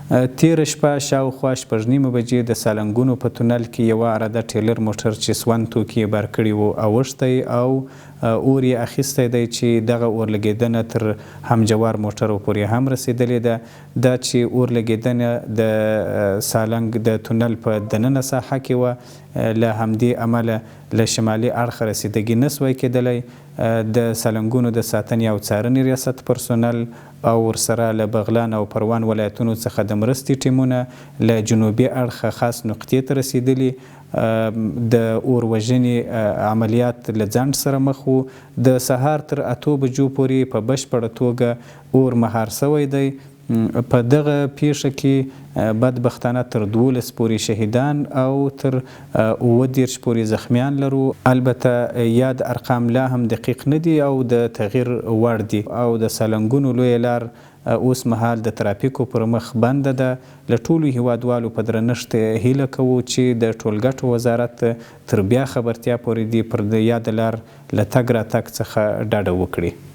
تېره شپه شاوخوا شپږ نیمې بجې د سالنګونو په تونل کې یوه عراده ټېلر موټر چې سون توکي یې بار کړي وو اوښتی او اور یې اخیستی دی چې دغه اورلګېدنه تر همجوار موټرو پورې هم رسېدلې ده. دا چې اور لګېدنه د سالنګ د تونل په دننه ساحه کې وه له همدې امله له شمالي اړخه رسیدګي نه شوای کېدلی. د سالنګونو د ساتنې او څارنې ریاست پرسونل او ورسره له بغلان او پروان ولایتونو څخه د مرستې ټیمونه له جنوبي اړخه خاص نقطې ته رسېدلي. د اور وژنې عملیات له ځنډ سره مخ وو. د سهار تر اتو بجو پورې په بشپړه توګه اور مهار شوی دی. په دغه پېښه کې بدبختانه تر 12 پورې شهیدان او تر 37 پورې زخمیان لرو. البته یاد ارقام لا هم دقیق نه دي او د تغییر وړ دي او د سالنګونو لویه لار اوس مهال د ترافیکو پر مخ بنده ده. له ټولو هیوادوالو په درنښت هیله کوو چې د ټولګټو وزارت تر بیا خبرتیا پورې دې پر یاده لار له تګ راتګ څخه ډډه وکړي.